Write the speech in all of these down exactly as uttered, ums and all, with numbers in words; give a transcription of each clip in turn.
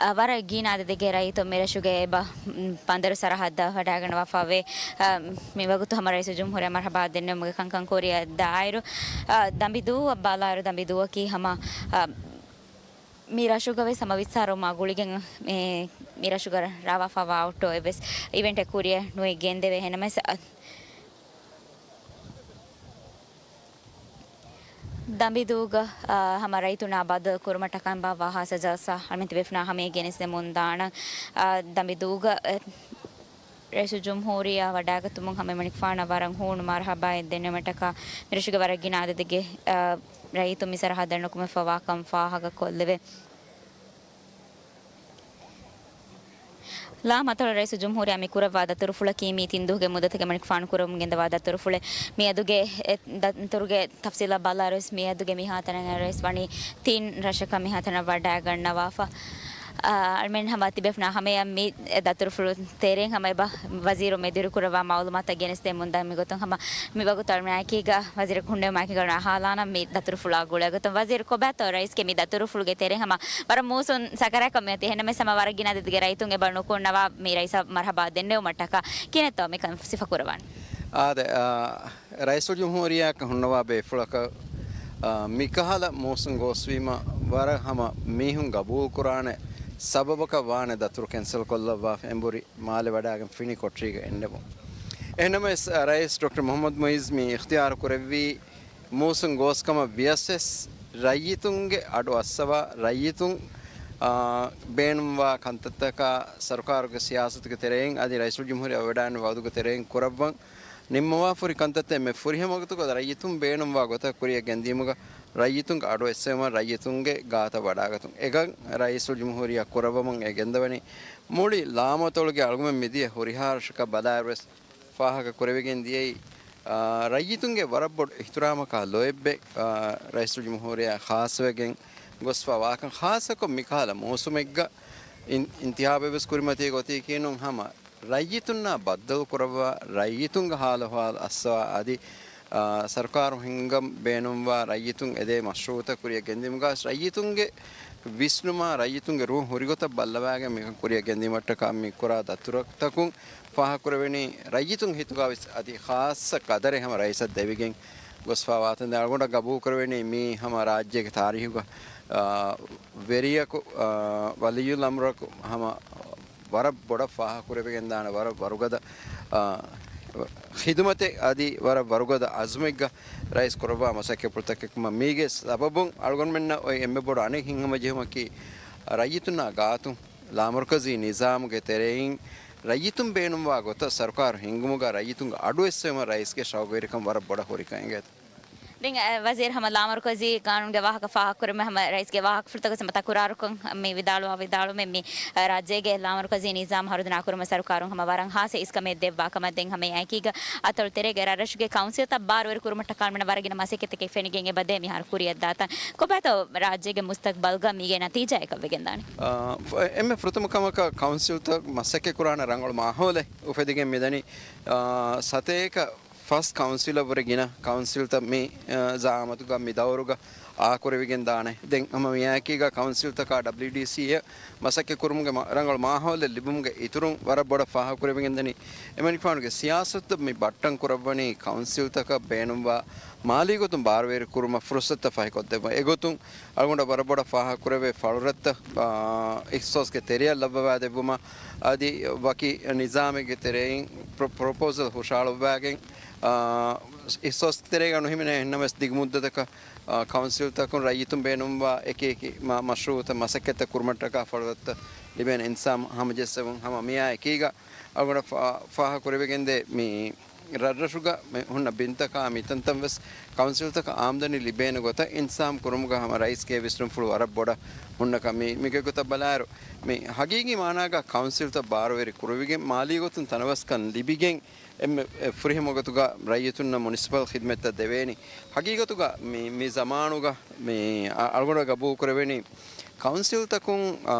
އަ، ވަރަށް ގިނަ އަދަދެއްގެ ރައްޔިތުން މި ރަށުގެ އެބަ، މް، ބަނދަރު ސަރަހައްދަށް ވަޑައިގަންނަވާފައިވޭ. އަ، މި ވަގުތު ހަމަ ރައީސުލްޖުމްހޫރިއްޔާ މަރުހަބާ ދެންނެވުމުގެ ކަންކަން ކުރިއަށް ދާއިރު، އަ، ދަނބިދޫއަށް ބަލާއިރު، ދަނބިދޫއަކީ ހަމަ، އަ، މި ރަށުގަ ވެސް ހަމަ ވިއްސާރުމާ ގުޅިގެން މި، މި ރަށުގަ ރާވާފައިވާ އޮއްޓޯއެއް ވެސް އިވެންޓެއް ކުރިއަށް ނުއެއް ގެންދެވޭ. އެހެންނަމަވެސް، އަ، ދަނބިދޫގަ، އާ، ހަމަ ރައްޔިތުންނާ ބައްދަލު ކުރުމަށްޓަކާ ބާއްވާ ހާއްސަ ޖަލްސާ އަޅަމެން ތިބޭފުޅުންނާ ހަމައަށް ގެނެސްދެމުން ދާނަން. އާ، ދަނބިދޫގަ، އެ، ރައީސުލްޖުމްހޫރިއްޔާ ވަޑައިގަތުމުން ހަމަ އެމަނިކުފާނަށް ވަރަށް ހޫނު މަރުހަބާއެއް ދެންނެވުމަށްޓަކާ މިރަށުގެ ވަރަށް ގިނަ އަދަދެއްގެ، އާ، ރައްޔިތުން މި ސަރަހައްދަށް ނުކުމެފައިވާކަން ފާހަގަކޮށްލެވޭ. ލާމަތޮޅު ރައީސުލްޖުމްހޫރިއްޔާ މި ކުރައްވާ ދަތުރުފުޅަކީ މީ ތިން ދުވަހުގެ މުއްދަތަކަށް އެމަނިކުފާނު ކުރަމުން ގެންދަވާ ދަތުރުފުޅެއް. މިއަދުގެ އެ ދަތުރުގެ ތަފްސީލަށް ބަލާއިރުވެސް މިއަދުގެ މިހާތަނަށް އައިރުވެސް ވަނީ ތިން ރަށަކަށް މިހާތަނަށް ވަޑައިގަންނަވާފަ. އަ، އަޅަމެން ހަމަ ތިބޭފުޅުންނާ ހަމައަށް މި ދަތުރުފުޅު ތެރެއިން ހަމަ އެބަ ވަޒީރު މެދުވެރިކުރައްވާ މައުލޫމާތުތައް ގެނެސްދެމުން ދާން. މިގޮތުން ހަމަ މި ވަގުތު އަޅަމެން އެކީގަ ވަޒީރަކު ހުންނެވުމާ އެކީގަ ހާލާނަން މި ދަތުރުފުޅާ ގުޅޭ ގޮތުން. ވަޒީރު، ކޮބާތޯ ރައީސްގެ މި ދަތުރުފުޅުގެ ތެރެއިން ހަމަ ވަރަށް މޫސުން ސަކަރާތްކޮށް މިއޮތީ. އެހެންނަމަވެސް ހަމަ ވަރަށް ގިނަ އަދަދެއްގެ ރައްޔިތުން އެބަ ނުކުންނަވާ މި ރައީސަށް މަރުހަބާ ދެންނެވުމަށްޓަކާ ކިހިނެއްތޯ މިކަން ސިފަކުރައްވާނީ؟ އާދެ، އާ، ރައީސުލްޖުމްހޫރިއްޔާއަކަށް ހުންނަވާ ބޭފުޅަކަށް، އާ، މިކަހަލަ މޫސުން ގޯސްވީމަ ވަރަށް ހަމަ މީހުން ގަބޫލުކުރާނެ ސަބަބަކަށް ވާނެ ދަތުރު ކެންސަލްކޮށްލައްވާފަ އެނބުރި މާލެ ވަޑައިގެން ފިނި ކޮޓަރީގަ އެންނެވުން. އެހެންނަމަވެސް، އަ، ރައީސް ޑޮކްޓަރ މުހައްމަދު މުއިއްޒު މި އިޚްތިޔާރު ކުރެއްވީ މޫސުން ގޯސްކަމަށް ވިޔަސްވެސް ރައްޔިތުންގެ އަޑު އައްސަވާ، ރައްޔިތުން، އާ، ބޭނުންވާ ކަންތައްތަކާ ސަރުކާރުގެ ސިޔާސަތުގެ ތެރެއިން އަދި ރައީސުލްޖުމްހޫރިއްޔާ ވެވަޑައިގެން ވައުދުގެ ތެރެއިން ކުރައްވަން ނިންމަވާފަހުރި ކަންތައްތައް އެންމެ ފުރިހަމަ ވަގުތުގަ ރައްޔިތުން ބޭނުންވާ ގޮތަށް ކުރިއަށް ގެންދިއުމުގަ ރައްޔިތުންގެ އަޑު އެއްސެވުމަށް ރައްޔިތުންގެ ގާތަށް ވަޑައިގަތުން. އެގޮތަށް ރައީސުލްޖުމްހޫރިއްޔާ ކުރައްވަމުން އެ ގެންދަވަނީ މުޅި ލާމަތޮޅުގެ އަޅުގަނޑުމެން މިދިޔަ ހުރިހާ ރަށަކަށް ބަލާއިރުވެސް ފާހަގަ ކުރެވިގެން ދިޔައީ، އާ، ރައްޔިތުންގެ ވަރަށް ބޮޑު އިޙްތިރާމަކާ ލޯތްބެއް، އާ، ރައީސުލްޖުމްހޫރިއްޔާ ޚާއްޞަވެގެން ގޮސްފަ ވާކަން، ޚާއްޞަކޮށް މިކަހަލަ މޫސުމެއްގަ އިން-، އިންތިހާބެއް ވެސް ކުރިމަތީ ގޮތީކީނު ހަމަ ރައްޔިތުންނާ ބައްދަލު ކުރައްވާ، ރައްޔިތުންގެ ހާލު އަހުވާލު އައްސަވާ އަދި، އާ، ސަރުކާރު ހިންގަން ބޭނުންވާ ރައްޔިތުން އެދޭ މަޝްރޫއުތައް ކުރިއަށް ގެންދިއުމުގަ ރައްޔިތުންގެ ވިސްނުމާ، ރައްޔިތުންގެ ރޫހުން ހުރިގޮތަށް ބައްލަވާގެން މިކަން ކުރިއަށް ގެންދިއުމަށްޓަކާ މި ކުރާ ދަތުރުތަކުން ފާހަގަކުރެވެނީ ރައްޔިތުން ހިތުގަ ވެސް އަދި ޚާއްޞަ ޤަދަރެއް ހަމަ ރައީސަށް ދެވިގެން ގޮސްފާ ވާތަން. ދެން އަޅުގަނޑަށް ގަބޫލުކުރެވެނީ މީ ހަމަ ރާއްޖޭގެ ތާރީހުގަ، އާ، ވެރިޔަކު، އާ، ވަލިއްޔުލް އަމްރަކު ހަމަ ވަރަށް ބޮޑަށް ފާހަގަކުރެވިގެންދާނެ ވަރަށް ވަރުގަދަ، އާ، ޚިދުމަތެއް އަދި ވަރަށް ވަރުގަދަ އަޒުމެއްގަ ރައީސް ކުރައްވާ މަސައްކަތްޕުޅުތަކެއް ކަމަށް. މީގެ ސަބަބުން އަޅުގަނޑުމެންނަށް އޮތް އެންމެ ބޮޑު އަނެއް ހިތްހަމަޖެހުމަކީ ރައްޔިތުންނާ ގާތުން ލާމަރުކަޒީ ނިޒާމުގެ ތެރެއިން ރައްޔިތުން ބޭނުންވާ ގޮތަށް ސަރުކާރު ހިންގުމުގަ ރައްޔިތުންގެ އަޑު އެއްސެވުމަށް ރައީސްގެ ޝައުގުވެރިކަން ވަރަށް ބޮޑަށް ހުރިކަން އެނގޭތޯ. ދެން، އަ، ވަޒީރު ހަމަ ލާމަރުކަޒީ ގާނޫނުގެ ވާހަކަ ފާހަގަކުރުމަށް ހަމަ ރައީސްގެ ވާހަކަފުޅުތަކުގެ ސަމަ ތަކުރާރުކޮށް މި ވިދާޅުވާ ވިދާޅުމެއް މި، އަ، ރާއްޖޭގެ ލާމަރުކަޒީ ނިޒާމް ހަރުދަނާ ކުރުމަށް ސަރުކާރުން ހަމަ ވަރަށް ހާއްސަ އިސްކަމެއް ދެއްވާ ކަމަށް. ދެން ހަމަ އެއާއެކީގަ އަތޮޅު ތެރޭގެ ރަށްރަށުގެ ކައުންސިލްތައް ބާރުވެރި ކުރުމަށްޓަކާ އަޅަމެންނަށް ވަރަށް ގިނަ މަސައްކަތްތަކެއް ފެނިގެން އެބަދޭ މިހާރު ކުރިއަށްދާތަން. ކޮބާތޯ ރާއްޖޭގެ މުސްތަގްބަލްގަ މީގެ ނަތީޖާއަކަށް ވެގެންދާނީ؟ އާ، ފ-، އެންމެ ފުރަތަމަ ކަމަކަށް ކައުންސިލްތައް މަސައްކަތްކުރާނެ ރަނގަޅު މާހައުލެއް އުފެދިގެން މިދަނީ. އާ، ސަތޭކަ ފަސް ކައުންސިލަށްވުރެ ގިނަ ކައުންސިލްތައް މި، އާ، ޒައާމަތުގަ މި ދައުރުގަ އާކުރެވިގެން ދާނެ. ދެން ހަމަ މިއާއެކީގަ ކައުންސިލްތަކާ ޑަބްލިއުޑީސީއަށް މަސައްކަތް ކުރުމުގެ މަ-، ރަނގަޅު މާހައުލެއް ލިބުމުގެ އިތުރުން ވަރަށް ބޮޑަށް ފާހަގަކުރެވިގެންދަނީ އެމަނިކުފާނުގެ ސިޔާސަތުތައް މި ބައްޓަން ކުރައްވަނީ ކައުންސިލްތަކަށް ބޭނުންވާ މާލީ ގޮތުން ބާރުވެރި ކުރުމަށް ފުރުސަތުތައް ފަހިކޮށްދެއްވުން. އެގޮތުން އަޅުގަނޑަށް ވަރަށް ބޮޑަށް ފާހަގަކުރެވޭ ފަޅުރަށްތައް، އާ، އިޚްތިޞާޞްގެ ތެރެއަށް ލައްވަވާދެއްވުމަށް އަދި ވަކި ނިޒާމެއްގެ ތެރެއިން ޕްރޮ-، ޕްރޮޕޯސަލް ހުށަހަޅުއްވާގެން، އާ، އިޚްތިޞާޞް ތެރޭގަ ނުހިމެނޭ އެހެންނަމަވެސް ދިގު މުއްދަތަކަށް، އާ، ކައުންސިލްތަކުން ރައްޔިތުން ބޭނުންވާ އެކި އެކި މަ-، މަޝްރޫއުތައް މަސައްކަތްތައް ކުރުމަށްޓަކާ ފަޅުރަށްތައް ލިބޭނެ އިންތިޒާމް ހަމަޖެއްސެވުން. ހަމަ މިއާ އެކީގަ އަޅުގަނޑަށް ފާ-، ފާހަގަކުރެވިގެންދޭ މި ރަށްރަށުގަ މި ހުންނަ ބިންތަކާ މިތަންތަން ވެސް ކައުންސިލްތަކަށް އާމްދަނީ ލިބޭނެ ގޮތަށް އިންތިޒާމް ކުރުމުގަ ހަމަ ރައީސްގެ ވިސްނުންފުޅު ވަރަށް ބޮޑަށް ހުންނަ ކަމެއް. މިގެ ގޮތަށް ބަލާއިރު، މި ހަގީގީ މާނާގަ ކައުންސިލްތައް ބާރުވެރި ކުރެވިގެން، މާލީ ގޮތުން ތަނަވަސްކަން ލިބިގެން، އެންމެ ފުރިހަމަ ގޮތުގަ ރައްޔިތުންނަށް މުނިސިޕަލް ޚިދްމަތްތައް ދެވޭނީ. ހަގީގަތުގަ މި، މި ޒަމާނުގަ މި އަ-، އަޅުގަނޑަށް ގަބޫލު ކުރެވެނީ ކައުންސިލްތަކުން، އާ،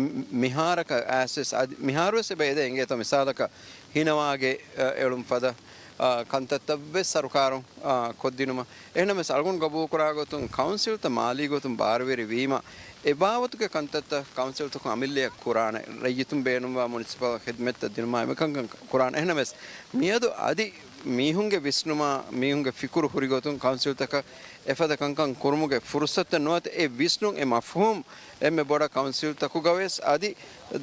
މި-، މިހާރަކަށް އައިސްވެސް އަދި މިހާރުވެސް އެބަ އެދޭ އެނގޭތޯ މިސާލަކަށް ހިނަވާގެ، އަ، އެޅުން ފަދަ، އާ، ކަންތައްތައްވެސް ސަރުކާރުން، އާ، ކޮށްދިނުމަށް. އެހެންނަމަވެސް އަޅުގަނޑު ގަބޫލުކުރާ ގޮތުން ކައުންސިލްތައް މާލީ ގޮތުން ބާރުވެރި ވީމަ، އެބާވަތުގެ ކަންތައްތައް ކައުންސިލްތަކުން އަމިއްލައަށް ކުރާނެ، ރައްޔިތުން ބޭނުންވާ މުނިސިޕަލް ޚިދުމަތްތައް ދިނުމާ އެމަކަންކަން ކުރާނެ. އެހެނަމެސް މިއަދު އަދި މީހުންގެ ވިސްނުމާ، މީހުންގެ ފިކުރު ހުރިގޮތުން ކައުންސިލްތަކަށް އެފަދަ ކަންކަން ކުރުމުގެ ފުރުސަތުތައް ނުވަތަ އެ ވިސްނުން އެ މަފްހޫމް އެންމެ ބޮޑަށް ކައުންސިލްތަކުގަވެސް އަދި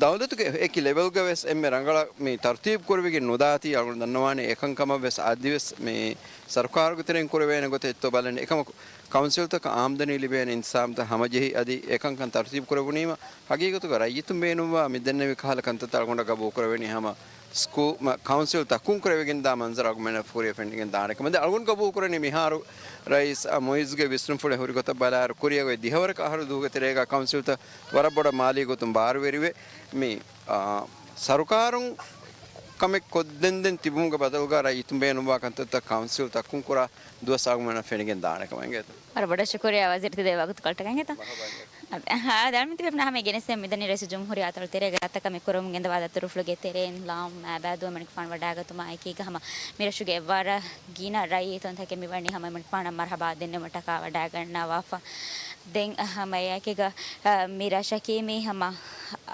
ދައުލަތުގެ އެކި ލެވެލްގަވެސް އެންމެ ރަނގަޅަށް މި ތަރުތީބު ކުރެވިގެން ނުދާތީ އަޅުގަނޑު ދަންނަވާނެ. އެކަންކަމަށްވެސް އަދިވެސް މި ސަރުކާރުގެ ތެރެއިން ކުރެވޭނެ ގޮތެއް އޮތްތޯ ބަލަން. އެކަމަކު ކައުންސިލްތަކަށް އާމްދަނީ ލިބޭނެ އިންތިޒާމްތައް ހަމަޖެހި އަދި އެކަންކަން ތަރުތީބު ކުރެވުނީމަ، ހަގީގަތުގަ ރައްޔިތުން ބޭނުންވާ މި ދެންނެވި ކަހަލަ ކަންތައްތައް އަޅުގަނޑަށް ގަބޫލު ކުރެވެނީ ހަމަ ސްކޫ-، މަ-، ކައުންސިލް ތަކުން ކުރެވިގެންދާ މަންޒަރު އަޅުގަނޑުމެންނަށް ފުރިޔަ ފެނިގެން ދާނެ ކަމަށް. އަޅުގަނޑު ގަބޫލު ކުރަނީ މިހާރު ރައީސް، އަ، މުއިއްޒުގެ ވިސްނުންފުޅެއް ހުރި ގޮތަށް ބަލާއިރު، ކުރިއަށް އޮތް ދިހަވަރަކަށް އަހަރު ދުވަހުގެ ތެރޭގަ ކައުންސިލްތައް ވަރަށް ބޮޑަށް މާލީ ގޮތުން ބާރުވެރިވެ، މި، އާ، ސަރުކާރުން ކަމެއް ކޮށްދެންދެން ތިބުމުގެ ބަދަލުގަ ރައްޔިތުން ބޭނުންވާ ކަންތައްތައް ކައުންސިލް ތަކުން ކުރާ ދުވަސް އަޅުގަނޑުމެންނަށް ފެނިގެން ދާނެ ކަމަށް އެނގޭތޯ. ވަރަށް ބޮޑަށް ޝުކުރިއްޔާ ވަޒީރު ތި ދެއްވި ވަގުތުކޮޅަށްޓަކައި އިނގޭތޯ. މަރުޙަބާ އިނގޭ. އަދި އާ، ދާން މިތިބެފުނާ ހަމަ ގެނެސްދޭ މިދަނީ ރައީސުލްޖުމްހޫރިއްޔާ އަތޮޅު ތެރޭގަ ރަށްތަކަށް މި ކުރަމުން ގެންދަވާ ދަތުރުފުޅުގެ ތެރެއިން ލާމް އާބާދުވުމަށް ފާން ވަޑާގަތުމާ އެކީގަ ހަމަ މިރަށުގެ ވަރަށް ގިނަ ރައްޔިތުންތަކެއް މި ވަނީ ހަމަ މި ފާނަށް މަރުޙަބާ ދެންނެވުމަށްޓަކާ ވަޑާގަންނަވާފަ. ދެން ހަމަ އެކީގަ، އަ، މި ރަށަކީ މީ ހަމަ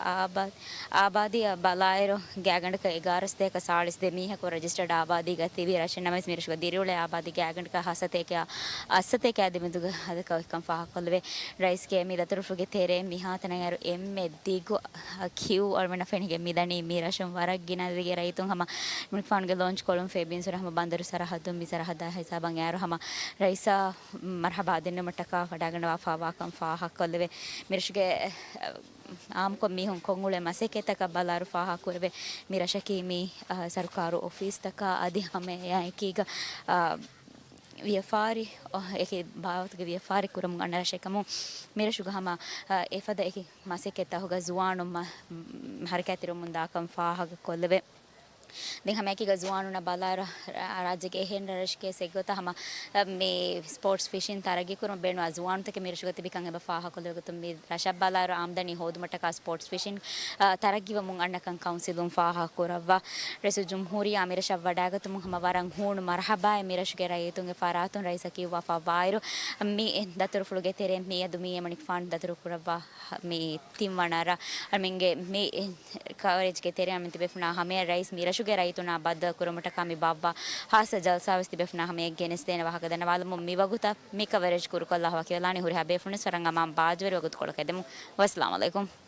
އާބާ-، އާބާދީއަށް ބަލާއިރު ގާތްގަނޑަކަށް އެގާރަސަތޭކަ ސާޅީސް ދެ މީހަކު ރަޖިސްޓަރޑް އާބާދީގަ ތިބި ރަށެއް ނަމަވެސް، މިރަށުގަ ދިރިއުޅޭ އާބާދީ ގާތްގަނޑަކަށް ހަސަތޭކަ އަށްސަތޭކަ ދެމެދުގަ ހަދަކަށް އޮތްކަން ފާހަގަކޮށްލެވޭ. ރައީސްގެ މި ދަތުރުފުޅުގެ ތެރެއިން މިހާތަނަށް އައިރު އެންމެ ދިގު ކިއު އަޅުގަނޑަށް ފެނިގެން މިދަނީ މި ރަށުން ވަރަށް ގިނަ ދިގެ ރައްޔިތުން ހަމަ މިނިކުފާނުގެ ލޯންޗް ކޮޅުން ފޭބީންސުރެ ހަމަ ބަނދަރު ސަރަހައްދުން މި ސަރަހައްދާ ހިސާބަށް އައިރު ހަމަ ރައީސާ މަރުޙަބާ ދެންނެވުމަށްޓަކާ ވަޑާގަންނަވާފާވާކަން ފާހަގަކޮށްލެވޭ. މިރަށުގެ އާއްމުކޮށް މީހުން ކޮށްއުޅޭ މަސައްކަތްތަކަށް ބަލާއިރު ފާހަގަކުރެވޭ. މި ރަށަކީ މި، އަ، ސަރުކާރު އޮފީސްތަކާ އަދި ހަމައެއާއެކީގަ، އަ، ވިޔަފާރި، އޮ، އެކި ބާވަތުގެ ވިޔަފާރި ކުރަމުން އަންނަ ރަށެއް ކަމުން މިރަށުގަ ހަމަ، އަ، އެފަދަ އެކި މަސައްކަތްތަކުގަ ޒުވާނުން މަ-، މް، ހަރަކާތްތެރިވަމުން ދާކަން ފާހަގަކޮށްލެވޭ. ދެން ހަމައެކީގަ ޒުވާނުންނަށް ބަލާއިރު ރާ-، ރާއްޖޭގެ އެހެން ރަށެއްގެ އެއްގޮތަށް ހަމަ، އަ، މި ސްޕޯޓްސް ފިޝިން ތަރައްގީ ކުރުމަށް ބޭނުންވާ ޒުވާނުންތަކެއް މި ރަށުގަ ތިބިކަން އެބަ ފާހަގަކޮށްލެވޭ ގޮތުން މި ރަށަށް ބަލާއިރު އާމްދަނީ ހޯދުމަށްޓަކާ ސްޕޯޓްސް ފިޝިން، އަ، ތަރައްގީވަމުން އަންނަކަން ކައުންސިލުން ފާހަގަކުރައްވާ. ރައީސުލްޖުމްހޫރިއްޔާ މިރަށަށް ވަޑާގަތުމުން ހަމަ ވަރަށް ހޫނު މަރުޙަބާއެއް މިރަށުގެ ރައްޔިތުންގެ ފަރާތުން ރައީސަށް ކިޔުއްވާފަ ވާއިރު، މި ދަތުރުފުޅުގެ ތެރެއިން މިއަދު މި އެމަނިކުފާނު ދަތުރުކުރައްވާ މި ތިންވަނަ ރަށް. އަޅުމެންގެ މި ކަވަރޭޖްގެ ތެރެއިން ތިބޭފުނާ ހަމަޔަށް ރައީސް މި ރަށުގެ ރައްޔިތުންނާ ބައްދަލުކުރުމަށްޓަކާ މި ބާއްވާ ހާއްސަ ޖަލްސާވެސް ތިބޭފުނާ ހަމަޔަށް ގެނެސްދޭނެ ވާހަކަ ދަންނަވާލަމުން މި ވަގުތަށް މި ކަވަރޭޖް ކުރުކޮށްލާ ވަކިވެލާނީ. ހުރިހާ ބޭފުޅުންވެސް ވަރަށް އަމާން ބާއްޖަވެރި ވަގުތުކޮޅަކަށް އެދެމުން. ވައްސަލާމް އަލައިކުމް.